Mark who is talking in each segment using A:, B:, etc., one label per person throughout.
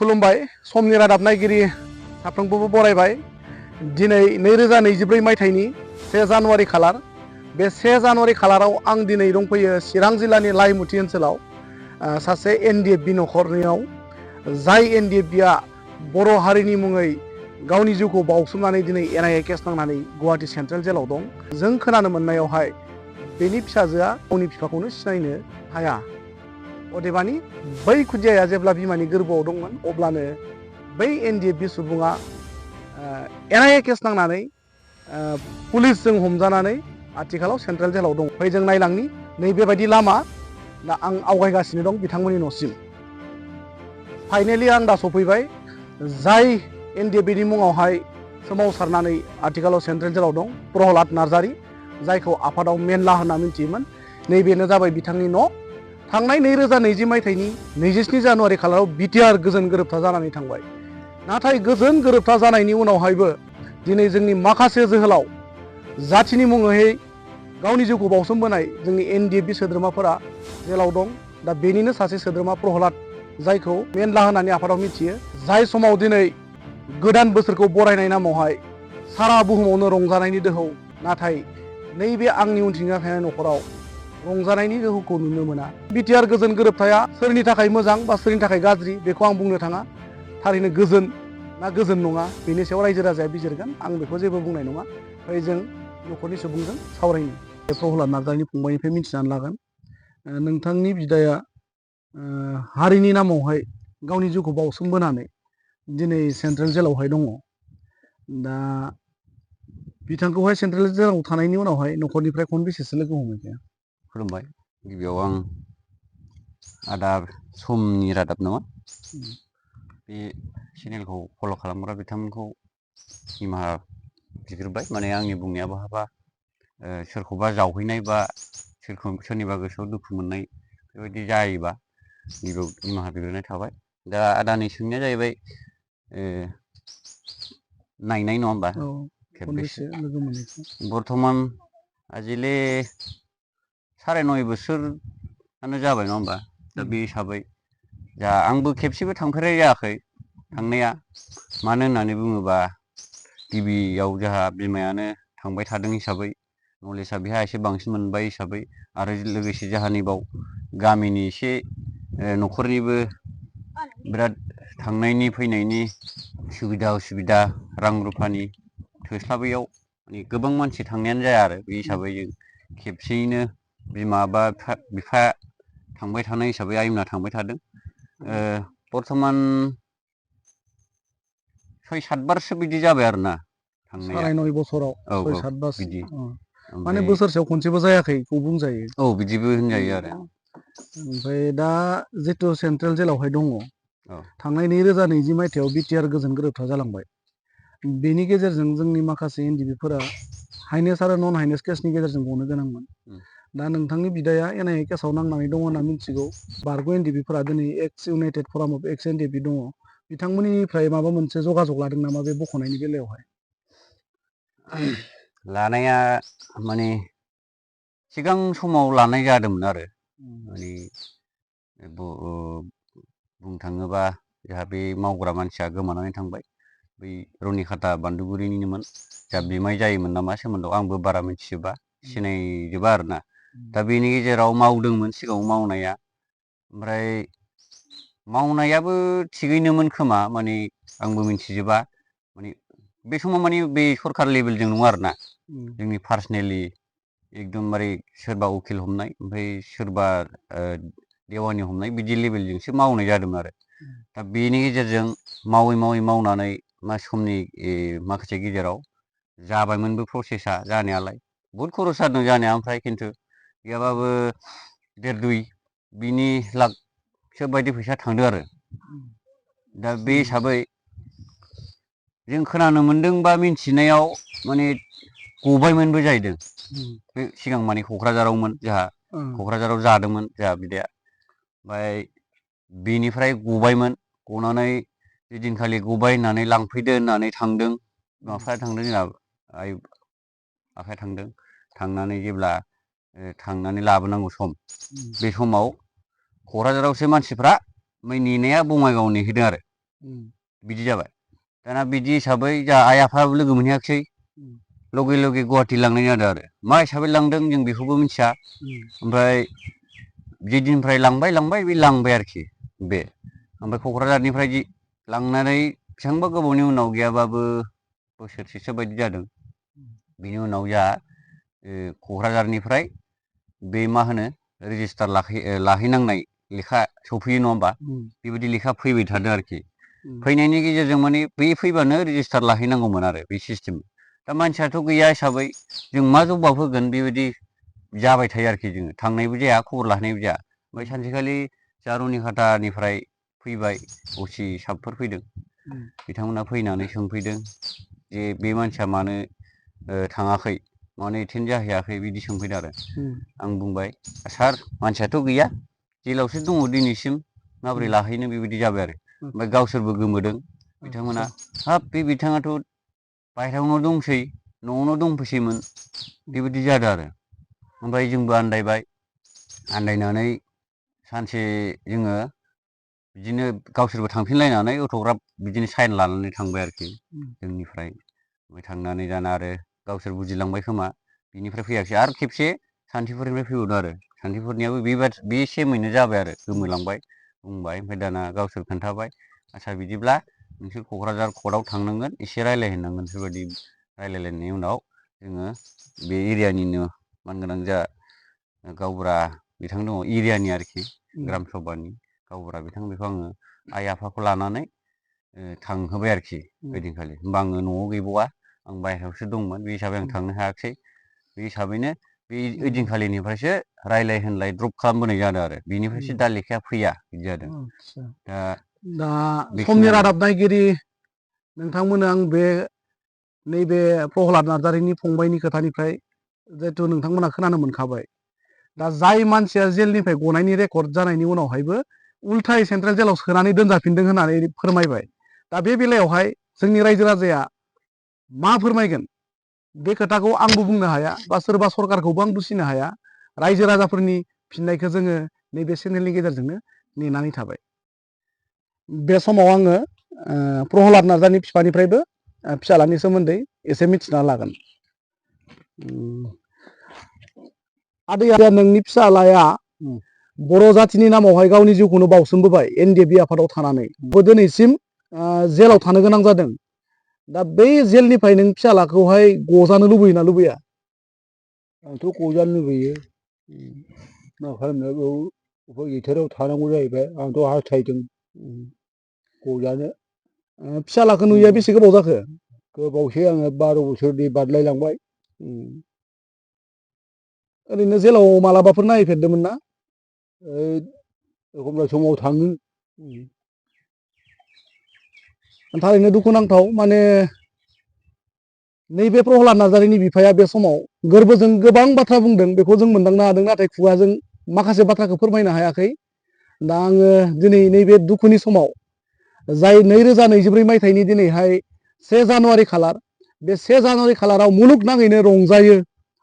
A: खुलुमबाय समनि रादाब नायगिरि साफ्रोमखौबो बरायबाय। दिनै 2024 मायथाइनि 1 जानुवारि खालार। बे 1 जानुवारि खालाराव आं दिनै दंफैयो चिरां जिल्लानि लाइमुथि ओनसोलाव सासे एनडिएफबि न'खरनियाव, जाय एनडिएफबिया बर' हारिनि मुङै गावनि जिउखौ बावसोमनानै दिनै एनआइए केस नांनानै गुवाहाटि सेन्ट्रेल जेलाव दं। जों खोनानो मोननायावहाय बेनि फिसाजोआ गावनि बिफाखौनो सिनायनो हाया। अदेबानि बै खुदियाया जेब्ला बिमानि गोरबोआव दंमोन अब्लानो बै एनडिएफबि सुबुङा एनआइए केस नांनानै पुलिसजों हमजानानै आथिखालाव सेन्ट्रेल जेलाव दं। फै जों नायलांनि नैबेबायदि लामा दा आं आवगायगासिनो दं बिथांमोननि न'सिम। फाइनेलि आं दा सफैबाय। जाय एनडिएफबिनि मुङावहाय सोमावसारनानै आथिखालाव सेन्ट्रेल जेलाव दं, प्रहलाद नार्जारी, जायखौ आफादाव मेनला होनना मिथियोमोन। नैबेनो जाबाय बिथांनि न'। थांनाय 2020 मायथाइनि 27 जानुवारि खालाराव बिटिआर गोजोन गोरोबथा जानानै थांबाय। नाथाय गोजोन गोरोबथा जानायनि उनावहायबो दिनै जोंनि माखासे जोहोलाव जाथिनि मुङै गावनि जिउखौ बावसोमबोनाय जोंनि एनडिएफबि सोद्रोमाफोरा जेलाव दं। दा बेनिनो सासे सोद्रोमा प्रहलाद, जायखौ मेनला होननानै आफादाव मिथियो। जाय समाव दिनै गोदान बोसोरखौ बरायनाय नामावहाय सारा बुहुमावनो रंजानायनि दोहौ, नाथाय नैबे आंनि उनथिंजा थानाय न'खराव रंजानायनि दोहौखौ नुनो मोना। बिटिआर गोजोन गोरोबथाया सोरनि थाखाय मोजां बा सोरनि थाखाय गाज्रि बेखौ आं बुंनो थाङा। थारैनो गोजोन ना गोजोन नङा बेनि सायाव रायजो राजाया बिजिरगोन, आं बेखौ जेबो बुंनाय नङा। ओमफ्राय जों न'खरनि सुबुंजों सावरायनि। प्रहलाद नार्जारीनि फंबायनिफ्राय मिथिनानै लागोन। नोंथांनि बिदाया हारिनि नामावहाय गावनि जिउखौ बावसोमबोनानै दिनै सेन्ट्रेल जेलावहाय दङ। दा बिथांखौहाय सेन्ट्रेल जेलाव थानायनि उनावहाय न'खरनिफ्राय खनबेसेसो लोगो हमहैखो?
B: खुलुमबाय। गिबियाव आं आदा समनि रादाब नङा बे चेनेलखौ फल' खालामग्रा बिथांमोनखौ निमाहा बिग्रोबाय। माने आंनि बुंनाया बहाबा सोरखौबा जावहैनाय बा सोरनिबा गोसोआव दुखु मोननाय बेबायदि जायोबा गिबियाव निमाहा बिग्रोनाय थाबाय। दा आदानि सोंनाया जाहैबाय नायनाय नङा होमबा?
A: औ,
B: खेबबेसे
A: खनबेसे लोगो मोनहैखो?
B: बर्थमान आजिले 9.5 बोसोरानो जाबाय नङा होमबा? दा बे हिसाबै दा आंबो खेबसेबो थांफेरनाय जायाखै थांनाया। मानो होननानै बुङोबा गिबियाव जोंहा बिमायानो थांबाय थादों हिसाबै नलेजआ बेहा एसे बांसिन मोनबाय हिसाबै, आरो लोगोसे जोंहा नैबाव गामिनि एसे न'खरनिबो बिराद थांनायनि फैनायनि सुबिदा उसुबिदा रां रुफानि थोस्लाबैयाव माने गोबां मानसि थांनायानो जाया आरो बे हिसाबै जों खेबसेयैनो बिमा बा बिफा थांबाय थानाय हिसाबै आइमोना थांबाय थादों। बर्थमान 6-7 बारसो बिदि जाबाय आरो ना थांनाया।
A: 9.5 बोसोराव
B: औ
A: 6-7 बार।
B: बिदि
A: माने
B: ओमफ्राय
A: बोसोरसेयाव खनसेबो जायाखैखौ बुंजायो।
B: औ बिदिबो होनजायो आरो।
A: ओमफ्राय दा जितु सेन्ट्रेल जेलावहाय दङ,
B: औ
A: थांनाय 2020 मायथाइयाव बिटिआर गोजोन गोरोबथा जालांबाय। बेनि गेजेरजों जोंनि माखासे एनडिएफबिफोरा हाइनेस आरो नन हाइनेस केसनि गेजेरजों गनो गोनांमोन। दा नोंथांनि बिदाया एनआइए केसाव नांनानै दङ होनना मिथिगौ। बारग' एनडिएफबिफोरा दिनै एक्स इउनाइटेड फराम अफ एक्स एनडिएफबि दङ। बिथांमोननिफ्राय माबा मोनसे जगाजग लादों नामा बे बख'नायनि बेलायावहाय?
B: लानाया माने सिगां समाव लानाय जादोंमोन आरो माने बुंनो थाङोबा जोंहा बे मावग्रा मानसिया गोमानानै थांबाय। बै रनिखाता बान्दुगुरिनिनोमोन। जा बिमाय जायोमोन नामा सोमोन्दोआव आंबो बारा मिथिजोबा, सिनायजोबा आरो ना। दा बेनि गेजेराव मावदोंमोन सिगाङाव मावनाया, ओमफ्राय मावनायाबो थिगैनोमोन खोमा, माने आंबो मिथिजोबा। माने बे समाव माने बे सरखार लेभेलजों नङा आरो ना, जोंनि पार्सनेलि एकदमबारे सोरबा उकिल हमनाय ओमफ्राय सोरबा देवानि हमनाय बिदि लेभेलजोंसो मावनाय जादोंमोन आरो। दा बेनि गेजेरजों मावै मावै मावनानै समनि माखासे गेजेराव जाबायमोनबो प्रसेसा जानायालाय। बहुद खरस जादों जानाया, ओमफ्राय खिन्थु गैयाबाबो 1.5-2 बिनि लाखसो बायदि फैसा थांदों आरो। दा बे हिसाबै जों खोनानो मोन्दों बा मिथिनायाव माने गबायमोनबो जाहैदों। बे सिगां माने क'क्राझारावमोन जोंहा, क'क्राझाराव जादोंमोन जोंहा बिदाया। ओमफ्राय बेनिफ्राय गबायमोन, गनानै जैदिनखालि गबाय होननानै लांफैदो होननानै थांदों, बिमा बिफाया थांदों, जोंहा आइ आफाया थांदों। थांनानै जेब्ला थांनानै लाबोनांगौ सम, बे समाव क'क्राझारावसो मानसिफ्रा नेनाया बङाइगावआव नेहैदों आरो। बिदि जाबाय दाना बिदि हिसाबै जोंहा आइ आफाबो लोगो मोनहैयाखिसै लगे लगे गुवाहाटि लांनाय जादों आरो मा हिसाबै लांदों जों बेखौबो मिथिया ओमफ्राय जेदिननिफ्राय लांबाय बे लांबाय आरोखि बे ओमफ्राय क'क्राझारनिफ्राय लांनानै बेसेबांबा गोबावनि उनाव गैयाबाबो बोसोरसेसो बायदि जादों बिनि उनाव जोंहा क'क्राझारनिफ्राय बे मा होनो रेजिस्टार लाहैनांनाय लेखा सफैयो नङा होमबा बेबायदि लेखा फैबाय थादों आरोखि फैनायनि गेजेरजों माने बे फैबानो रेजिस्टार लाहैनांगौमोन आरो बे सिस्टेम दा मानसियाथ' गैया हिसाबै जों मा जबाब होगोन बेबायदि जाबाय थायो आरोखि जोङो थांनायबो जाया खबर लाहैनायबो जाया ओमफ्राय सानसेखालि जा रुनिखातानिफ्राय फैबाय असि साबफोर फैदों बिथांमोना फैनानै सोंफैदों जे बे मानसिया मानो थाङाखै मानो एटेन्ड जाहैयाखै बिदि सोंफैदों आरो आं बुंबाय सार मानसियाथ' गैया जेलावसो दङ दिनैसिम माबोरै लाहैनो बेबायदि जाबाय आरो ओमफ्राय गावसोरबो गोमोदों बिथांमोना हाब बे बिथाङाथ' बाहेरायावनो दंसै न'आवनो दंफैसैमोन बेबायदि जादों आरो ओमफ्राय जोंबो आन्दायनानै सानसे जोङो बिदिनो गावसोरबो थांफिनलायनानै अट'ग्राफ बिदिनो साइन लानानै थांबाय आरोखि जोंनिफ्राय ओमफ्राय थांनानै दाना आरो गावसोर बुजिलांबाय खोमा बिनिफ्राय फैयाखिसै आरो खेबसे सान्तिफुरनिफ्राय फैबावदों आरो सान्तिफुरनियाबो बे सेमैनो जाबाय आरो गोमोलांबाय बुंबाय ओमफ्राय दाना गावसोर खोन्थाबाय आच्चा बिदिब्ला नोंसोर क'क्राझार कर्टआव थांनांगोन एसे रायज्लायहैनांगोन बेफोरबायदि रायज्लायलायनायनि उनाव जोङो बे एरियानिनो मानगोनां जा गावबुरा बिथां दङ एरियानि आरोखि ग्राम सभानि गावबुरा बिथां बेखौ आङो आइ आफाखौ लानानै थांहोबाय आरोखि ओइदिनखालि होमबा आङो न'आव गैबावा आं बायहेरायावसो दंमोन बे हिसाबै आं थांनो हायाखिसै बे हिसाबैनो बे ओइदिनखालिनिफ्रायसो रायलाय होनलाय द्रप खालामबोनाय जादों आरो बेनिफ्रायसो दा लेखाया फैया बिदि जादों
A: दा समनि
B: बेखिनियानो
A: रादाब नायगिरि नोंथांमोननो आं बे नैबे प्रहलाद नार्जारिनि फंबायनि खोथानिफ्राय जिहेथु नोंथांमोना खोनानो मोनखाबाय दा जाय मानसिया जेलनिफ्राय गनायनि रेकर्ड जानायनि उनावहायबो उल्थायै सेन्ट्रेल जेलाव सोनानै दोनजाफिनदों होननानै फोरमायबाय दा बे बेलायावहाय जोंनि रायजो राजाया मा फोरमायगोन बे खोथाखौ आंबो बुंनो हाया बा सोरबा सरकारखौबो आं दुसिनो हाया रायजो राजाफोरनि फिननायखौ जोङो नैबे चेनेलनि गेजेरजोंनो नेनानै थाबाय बे समाव आङो प्रहलाद नार्जारिनि बिफानिफ्रायबो फिसालानि सोमोन्दै एसे मिथिना लागोन आदैया नोंनि फिसालाया बर' जाथिनि नामावहाय गावनि जिउखौनो बावसोमबोबाय NDFB आफादाव थानानै दिनैसिम जेलाव थानो गोनां जादों दा बै जेलनिफ्राय नों फिसालाखौहाय गजानो लुबैयोना लुबैया
C: आंथ' गजानो लुबैयो मा खालामनो बेयाव गैथाराव थानांगौ जाहैबाय आंथ' हास्थायदों गजानो
A: फिसालाखौ नुयिया बेसे गोबाव जाखो
C: गोबावसै आङो 12 बोसोरनि बारलायलांबाय
A: ओरैनो जेलाव मालाबाफोर नायफेरदोंमोन ना
C: एखमब्ला समाव थाङो
A: थारैनो दुखुनांथाव माने नैबे प्रहलाद नार्जारिनि बिफाया बे समाव गोरबोजों गोबां बाथ्रा बुंदों बेखौ जों मोनदांनो हादों नाथाय खुगाजों माखासे बाथ्राखौ फोरमायनो हायाखै दा आङो दिनै नैबे दुखुनि समाव जाय 2024 मायथाइनि दिनैहाय 1 जानुवारि खालार बे 1 जानुवारि खालाराव मुलुगनाङैनो रंजायो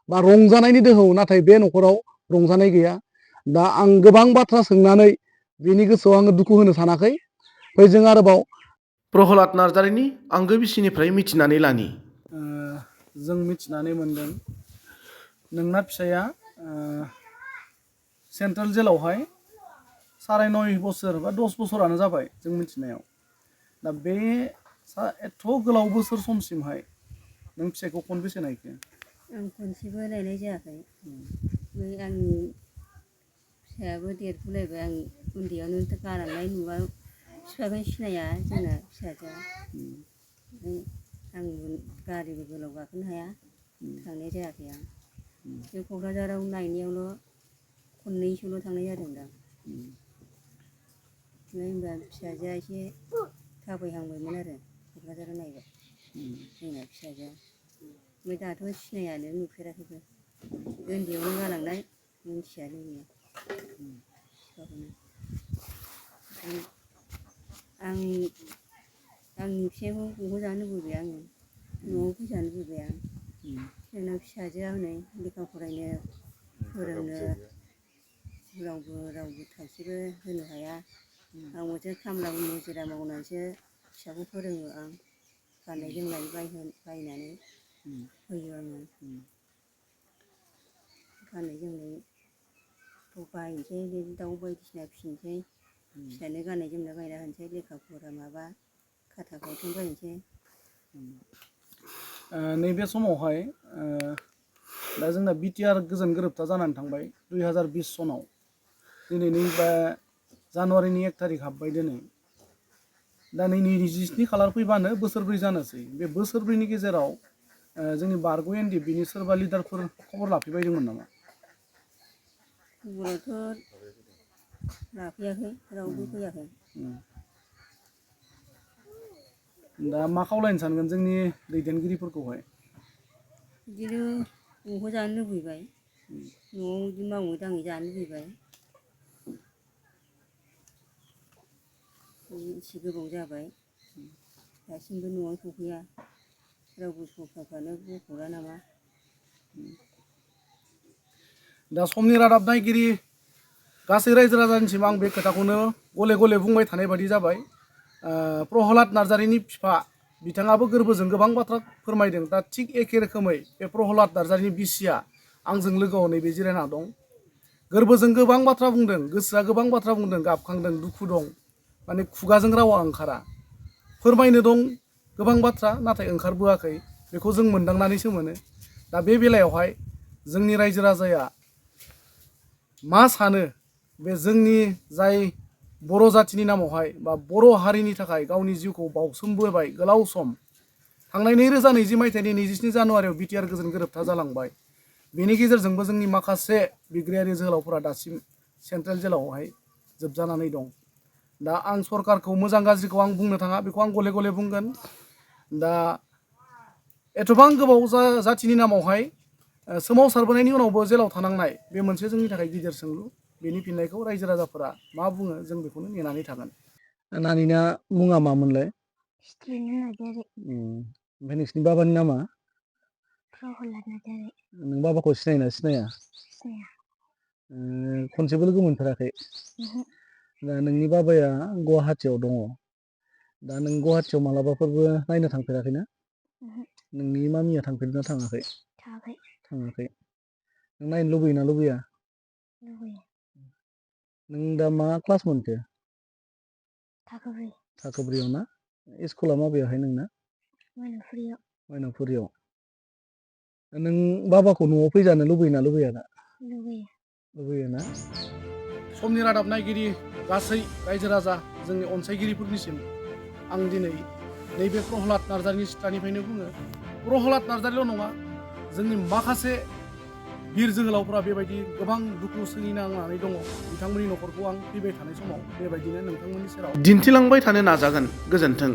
A: बा रंजानायनि दोहौ नाथाय बे न'खराव रंजानाय गैया दा आं गोबां बाथ्रा सोंनानै बेनि गोसोआव आङो दुखु होनो सानाखै जों आरोबाव प्रहलाद नार्जारिनि आंगो बिसिनिफ्राय मिथिनानै लानि जों मिथिनानै मोनदों नोंना फिसाया सेन्ट्रेल जेलावहाय 9.5 बोसोर बा 10 बोसोरानो जाबाय जों मिथिनायाव दा बे एथ' गोलाव बोसोर समसिमहाय नों फिसाइखौ खनबेसे नायखो
D: आं खनसेबो नायनाय जायाखै आंनि फिसायाबो देरगुलायबाय आं उन्दैयावनो गालांनाय नुबा बिफाखौनो सिनाया जोंना फिसाजोआ आं गारिबो गोलाव गाखोनो हाया थांनाय जायाखै आं बे क'क्राझाराव नायनायावल' खननैसोल' थांनाय जादों दा होनबा फिसाजोआ एसे थाबायहांबायमोन आरो क'क्राझाराव नायबा जोंना फिसाजोआ ओमफ्राय दाथ' सिनायानो नुफेराखैबो उन्दैयावनो गालांनाय मिन्थिया जोंनिया बिफाखौनो आंनि फिसाइखौ गहोजानो लुबैबाय आङो न'आव फैजानो लुबैबाय आं जोंना फिसाजोआ हनै लेखा फरायनो फोरोंनो रावबो थाइसेबो होनो हाया आंबोसो खामला मुजिरा मावनानैसो फिसाखौ फोरोङो आं गाननाय जोमनाय बायनानै होयो आङो गाननाय जोमनायखौ बायनोसै बिदिनो दाउ बायदिसिना फिसिनोसै फिसानो गाननाय जोमनाय बायना होनोसै लेखा फरा माबा खाथा फावथेन बायनोसै
E: नैबे समावहाय दा जोंना बिटिआर गोजोन गोरोबथा जानानै थांबाय 2020 सनाव दिनै नैबे जानुवारिनि 1 थारिख हाबबाय दिनै दा नै 27 खालार फैबानो बोसोरब्रै जानोसै बे बोसोरब्रैनि गेजेराव जोंनि बारग' एनडिएफबिनि सोरबा लिडारफोर खबर लाफैबायदोंमोन नामा?
D: खबराथ' लाफैयाखै रावबो फैयाखै
E: दा मा खावलायनो सानगोन जोंनि दैदेनगिरिफोरखौहाय
D: बिदिनो बबावबा जानो लुबैबाय न'आव बिदि मावै दाङै जानो लुबैबाय एसे गोबाव जाबाय दासिमबो न'आव सफैया रावबो सरखारफ्रानो बख'ला नामा
E: दा समनि रादाब नायगिरि गासै रायजो राजानिसिम आं बे खोथाखौनो गले गले बुंबाय थानाय बायदि जाबाय प्रहलाद नार्जारिनि बिफा बिथाङाबो गोरबोजों गोबां बाथ्रा फोरमायदों दा थिग एखे रोखोमै बे प्रहलाद नार्जारिनि बिसिया आंजों लोगोआव नैबे जिरायना दं गोरबोजों गोबां बाथ्रा बुंदों गोसोआ गोबां बाथ्रा बुंदों गाबखांदों दुखु दं माने खुगाजों रावा ओंखारा फोरमायनो दं गोबां बाथ्रा नाथाय ओंखारबोआखै बेखौ जों मोनदांनानैसो मोनो दा बे बेलायावहाय जोंनि रायजो राजाया मा सानो बे जोंनि जाय बर' जाथिनि नामावहाय बा बर' हारिनि थाखाय गावनि जिउखौ बावसोमबोबाय गोलाव सम थांनाय 2020 मायथाइनि 27 जानुवारियाव बिटिआर गोजोन गोरोबथा जालांबाय बेनि गेजेरजोंबो जोंनि माखासे बिग्रायारि जोहोलावफोरा दासिम सेन्ट्रेल जेलावहाय जोबजानानै दं दा आं सरकारखौ मोजां गाज्रिखौ आं बुंनो थाङा बेखौ आं गले गले बुंगोन दा एथबां गोबाव जाथिनि नामावहाय सोमावसारबोनायनि उनावबो जेलाव थानांनाय बे मोनसे जोंनि थाखाय गिदिर सोंलु बेनि फिननायखौ रायजो राजाफोरा मा बुङो जों बेखौनो नेनानै थागोन
A: नानिना मुङा मामोनलाय
F: सिस्ट्रिनि नार्जारि
A: ओमफ्राय नोंसिनि बाबानि नामा
F: प्रहलाद नार्जारि
A: नों बाबाखौ सिनायोना सिनाया
F: सिनाया
A: खनसेबो लोगो मोनफेराखै
F: ओहो
A: दा नोंनि बाबाया गुवाहाटियाव दङ दा नों गुवाहाटियाव मालाबाफोरबो नायनो थांफेराखैना
F: ओहो
A: नोंनि मामिया थांफेरदोंना थाङाखै
F: थाङाखै
A: थाङाखै नों नायनो लुबैयोना लुबैया
F: लुबैयो
A: नों दा मा क्लास मोनखो
F: थाखो 4
A: थाखो 4 ना स्कुला माबेयावहाय नोंना
F: मायनावफुरियाव
A: मायनावफुरियाव नों बाबाखौ न'आव फैजानो लुबैयोना लुबैया दा
F: लुबैयो
A: लुबैयोना
E: समनि रादाब नायगिरि गासै रायजो राजा जोंनि अनसायगिरिफोरनिसिम आं दिनै नैबे प्रहलाद नार्जारिनि सिथ्लानिफ्रायनो बुङो प्रहलाद नार्जारिल' नङा जोंनि माखासे बिर जोहोलावफोरा बेबायदि गोबां दुखु सोलिनांनानै दङ बिथांमोननि न'खरखौ आं फैबाय थानाय समाव बेबायदिनो नोंथांमोननि सेराव दिन्थिलांबाय थानो नाजागोन गोजोन्थों